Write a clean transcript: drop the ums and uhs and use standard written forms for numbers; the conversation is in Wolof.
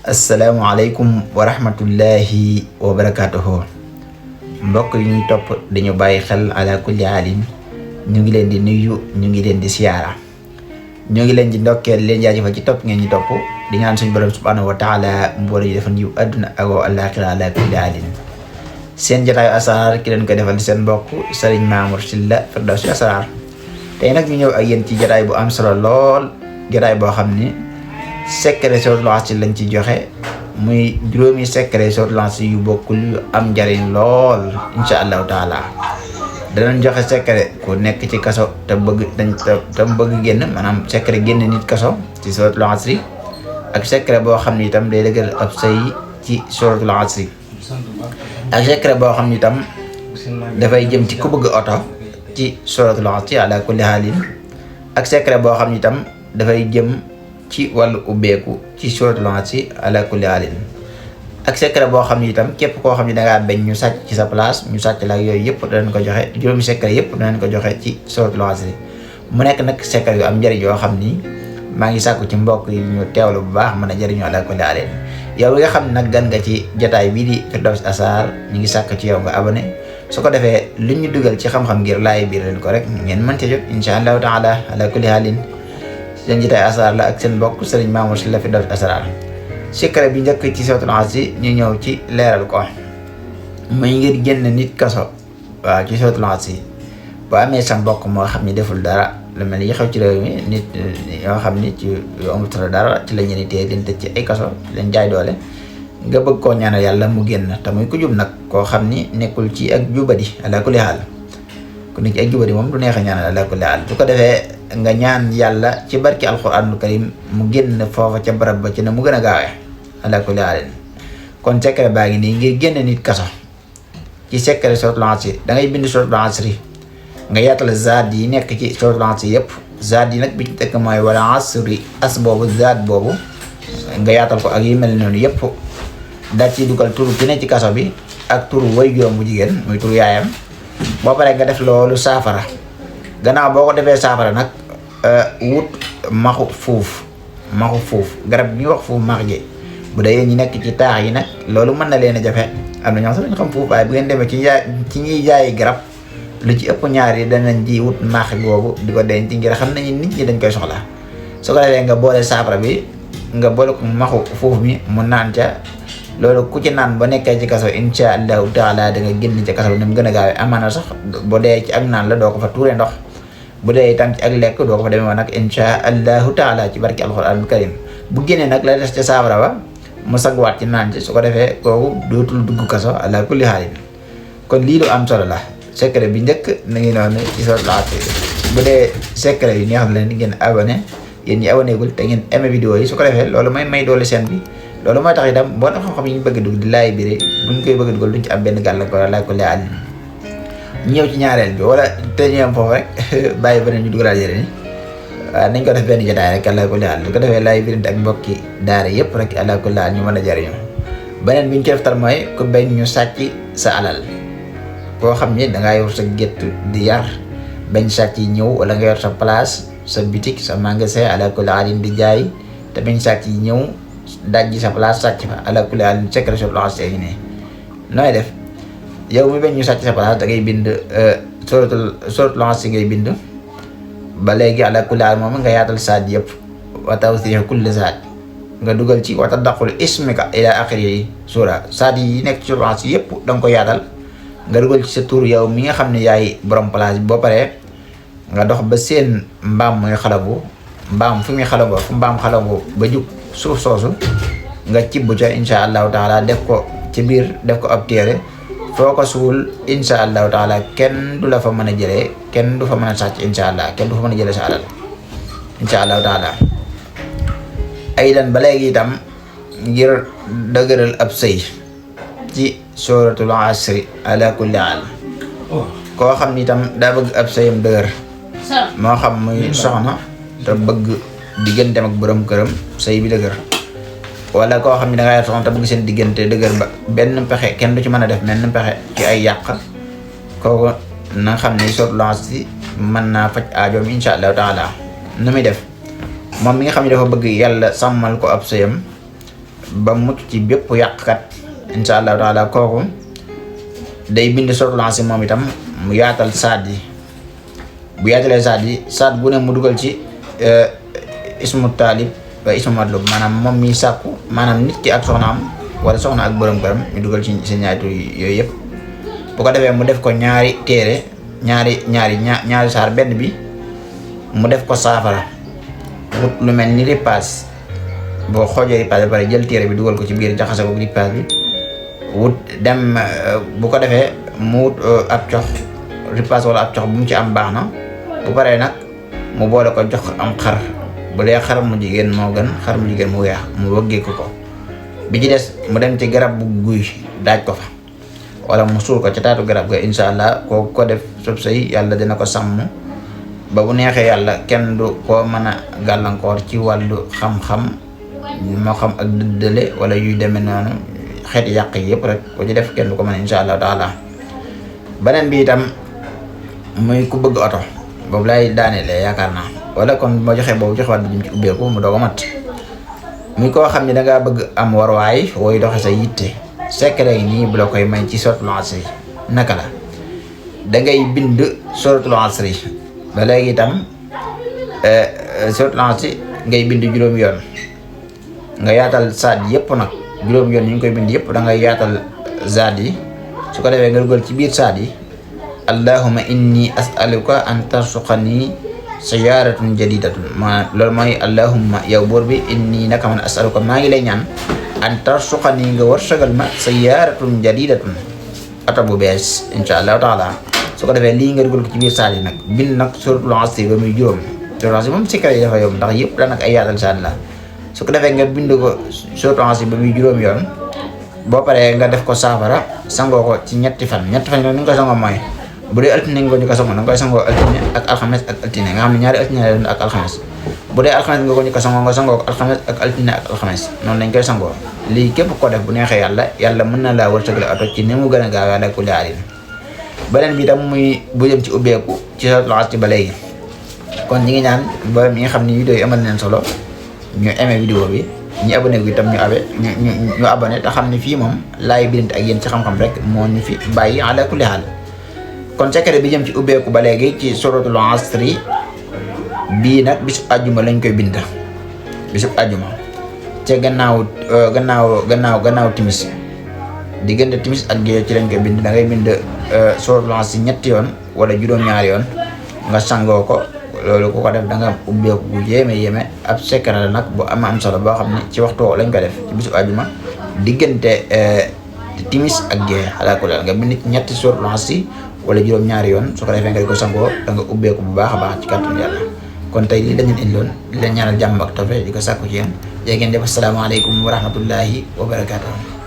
asalaamaaleykum wa rahmatullahi wa barakatuhu. Mbokk yi ñuy topp dañu bàyyi xel ala kulli haalin ñu ngi leen di nuyu, ñu ngi leen di siyaara, ñu ngi leen di ndokkeel leen jaajëfal ci topp ngeen ñu topp di ñaan suñu borom subhanahu wa taala mbooloo ñu defal yiw àdduna ak àllaaxira ala kulli haalin. Seen jotaayu asraar ki leen ko defal di seen mbokk Serigne Mamour Sylla Firdawsi Asraar. Tey nag ñu ñëw ak yéen ci jotaay bu am solo lool, jotaay boo xam ni secret suratul Asr lañ ci joxe, muy juróomi secret suratul Asr yu bokkul yu am njariñ lool insha allahu taala. danañ joxe secret ku nekk ci kaso te bëgg génn, maanaam secret génn nit kaso ci suratul Asr, ak secret boo xam ni itam day dëggal ab sëy ci suratul Asr, ak secret boo xam ni itam dafay jëm ci ku bëgg oto ci suratul Asr ala kulli haalin, ak secret boo xam ni itam dafay jëm ci wàllu ubbeeku ci suratul Asr ala kulli haalin, ak secret boo xam ni itam képp koo xam ni dangaa bañ ñu sàcc ci sa place, ñu sàcc la ak yooyu yëpp danañ ko joxe, juróomi secret yëpp danañ ko joxe ci suratul Asr. mu nekk nag secret yu am njëriñ yoo xam ni maa ngi sàkku ci mbokk yi ñu teewlu bu baax mën a jëriñoo ala kulli haalin. yow nga xam ne nag gan nga ci jotaay bii di Firdawsi Asraar, ñu ngi sàkk ci yow nga abonné, su ko defee lu ñu dugal ci xam-xam ngir laay biir leen ko rek ngeen mën ca jot insha allahu taala ala kulli haalin. seen jotaay asraar la ak seen mbokk Serigne Mamour Sylla Firdawsi Asraar. secret bi njëkk ci suratul Asr ñu ñëw ci leeral ko, muy ngir génn nit kaso. waaw ci suratul Asr boo amee sa mbokk moo xam ni deful dara, lu mel ni xew ci réew mi, nit yoo xam ni ci yu amul dara ci la ñu téye leen tëj ci ay kaso, leen jaay doole, nga bëgg koo ñaanal yàlla mu génn te muy ku jub nag, koo xam ni nekkul ci ak jubadi ala kulli haal. ku nekk ci ak jubadi moom du neex a ñaanal ala kulli haal. bu ko defee nga ñaan yàlla ci barki alquranul karim mu génn foofa ca barab ba ci ne mu gën a gaawee ala kulli haalin. kon secret baa ngi nii ngir génn nit kaso ci secret suratul Asr. da ngay bind suratul Asr nga yaatal zaad yi nekk ci suratul Asr yëpp. zaad yi nag bi ci tekk mooy wala asri, as boobu zaad boobu nga yaatal ko ak yi mel noonu yëpp. daal ciy dugal turu ki ne ci kaso bi ak turu waajuram bu jigéen muy turu yaayam. boo paree nga def loolu saafara. gannaaw boo ko defee saafara nag wut maxu fuuf garab bi ñuy wax fuuf max ji. bu dee ñi nekk ci taax yi nag loolu mën na leen a jafe, am na ñoo sax dañu xam fuuf, waaye bu ngeen demee ci ñuy jaayi garab lu ci ëpp ñaar yi danañ ji wut maax boobu di ko denc ngir xam nañu nit ñi dañ koy soxla. su ko defee nga boole saafara bi nga boole ko maxu fuuf mi mu naan ca. loolu ku ci naan ba nekkee ci kaso insha allahu taala da nga génn ci kaso bi ni mu gën a gaawee. amaana sax boo dee ci ak naan la doo ko fa tuure ndox, bu dee itam ci ak lekk doo ko fa demee woon nag insha allahu taala ci barki alquranul karim. bu génnee nag la des ca saafara ba mu sagwaat ci naan ci, su ko defee kooku dootul dugg kaso ala kulli haalin. kon lii lu am solo la. secret bi njëkk na ngi noonu ci suratul Asr. bu dee secret yu neex na leen ngeen abonné, yéen ñi abonné gul te ngeen aimé vidéo yi, su ko defee loolu may doole chaîne bi. loolu mooy tax itam boo na xam-xam yi ñu bëgg dugg di laay biré buñ koy bëgg dugal duñ ci am benn gàllankoor ala kulli haalin. ñëw ci ñaareel bi wala te ñu am foofu rek bàyyi beneen ñu dugalaat yeneen waaw nañ ko def benn jotaay rek ala kulli haalin. su ko defee laay birinte ak mbokki daara yëpp rek ala kulli haalin ñu mën a jariñoo. beneen bi ñu ci deftal mooy ku bañ ñu sàcc sa alal, koo xam ni dangaa yor sa gétt di yar bañ sàcc yi ñëw, wala nga yor sa place, sa boutique, sa magasin ala kulli haalin di jaay te bañ sàcc yi ñëw dajji sa place sàcc fa ala kulli haalin. secret suratul Asr yi ne nooy def yow mi bañ ñu sàcc sa place da ngay bind suratul Asr ngay bind ba léegi ala kulli haalin moom nga yaatal saad yëpp wa tawsiix kulli saad nga dugal ci wa tadaxul ismika ila axiri sura. saad yi nekk ci suratul Asr yëpp da nga ko yaatal nga dugal ci sa tur yow mi nga xam ne yaay borom place bi. boo paree nga dox ba seen mbaam muy xalagu, mbaam fu muy xalagu fu mbaam xalagu ba jug suuf soosu nga cibb ca insha allahu taala, def ko ci biir, def ko ab téere, foo ko suul insha allahu taala kenn du la fa mën a jëlee, kenn du fa mën a sàcc insha allah, kenn du fa mën a jëlee sa alal insha allahu taala. ay dan ba léegi itam ngir dëgëral ab sëy ci suratul Asr ala kulli haal. koo xam ni itam daa bëgg ab sëyam dëgër, moo xam muy soxna te bëgg digganteem ak borom këram sëy bi dëgër, wala koo xam ne da ngaa yor soxna te bëgg seen diggante dëgër ba benn pexe kenn du ci mën a def benn pexe ci ay yàq, kooku na xam ne suratul Asr mën naa faj aajoom insha allahu taala. nu muy def moom mi nga xam ne dafa bëgg yàlla sàmmal ko ab sëyam, ba mucc ci bépp yàqkat insha allahu taala kooku day bind suratul Asr moom itam mu yaatal saat yi bu yaatalee saat bu ne mu dugal ci ismu taalib wa ismu matlub maanaam moom mi sàkku maanaam nit ki ak soxnaam wala soxna ak borom këram ñu dugal ci seen ñaari tur yooyu yëpp bu ko defee mu def ko ñaari téere ñaari saar benn bi mu def ko saafara wut lu mel ni ripaas boo xoojee ripaas ba pare jël téere bi dugal ko ci biir jaxase ko ripaas bi wut dem bu ko defee mu wut ab cox ripaas wala ab cox bu mu ci am baax na bu paree nag mu boole ko jox am xar bu dee xar mu jigéen moo gën xar mu jigéen mu weex mu wëggee ko bi ci des mu dem ci garab bu guy daaj ko fa wala mu suul ko ci taatu garab ga insha allah koo ko def sob say yàlla dina ko sàmm ba bu neexee yàlla kenn du ko mën a gàllankoor ci wàllu xam-xam moo xam ak dëddale wala yuy demee noonu xeeti yàq yi yëpp rek ko ci def kenn du ko mën a insha allah taala beneen bi itam muy ku bëgg oto boobu lay daanelee yaakaar naa wala kon moo joxee boobu joxewaat bi jëm ci ubbeeku mu doog a mat muy koo xam ne dangaa bëgg am warwaay wooy doxe sa yitte secret yi nii bu la koy may ci suratul Asr naka la dangay bind suratul Asr ba léegi itam suratul Asr ngay bind juróomi yoon nga yaatal saat yëpp nag juróomi yoon ñu ngi koy bind yëpp da ngay yaatal zaat yi su ko defee nga dugal ci biir saat yi allahumma inni as'aluka an tarsuqani sayaaratun jadidatun loolu mooy allahumma yow buur bi inni naka man as'aluka maa ngi lay ñaan an tarsuqani nga wërsëgal ma sayaaratun jadidatun oto bu bees insha allahu taala su ko defee lii nga dugal ko ci biir saat yi nag bind nag suratul Asr ba muy juróom suratul Asr moom secret yi dafa yomb ndax yëpp daanaka ay yaatal saat la su ko defee nga bind ko suratul Asr ba muy juróom yoon boo paree nga def ko saafara sangoo ko ci ñetti fan ni nga ko sangoo mooy bu dee altine nga ko njëkk a sangoo da nga koy sangoo altine ak alxames ak altine nga xam ne ñaari altine la doon ak alxames bu dee alxames nga ko njëkk a sangoo nga sangoo ko alxames ak altine ak alxames noonu lañ koy sangoo lii képp ko def bu neexee yàlla mën na laa wërsëgal oto ci ni mu gën a gaawee ala kulli haalin beneen bi tam muy bu jëm ci ubbeeku ci suratul Asr ba léegi kon ñi ngi ñaan ba mi nga xam ni vidéo yi amal nañ solo ñu aimé vidéo bi ñu abonné gu itam ñu abonné te xam ne fii moom laay birante ak yéen ci xam-xam rek moo ñu fi bàyyi ala kulli haal kon secret bi jëm ci ubbeeku ba léegi ci suratul Asr bii nag bisub àjjuma lañ koy bind bisub àjjuma ca gannaaw timis diggante timis ak géej ci lañ koy bind da ngay bind suratul Asr ñetti yoon wala juróom-ñaari yoon nga sangoo ko loolu ku ko def da nga ubbeeku bu yéeme ab secret la nag bu am solo boo xam ne ci waxtu woo lañ ko def ci bisub àjjuma diggante timis ak géej ala kulli nga bind ñetti suratul Asr wala juróom-ñaari yoon su ko defee nga di ko sangoo da nga ubbeeku bu baax a baax ci kàttanu yàlla kon tey lii lañu indiloon di leen ñaanal jàmm ak tawfeex di ko sàkku ci yéen jërë ngeen def asalaamaaleykum wa rahmatullahi wa barakaatuh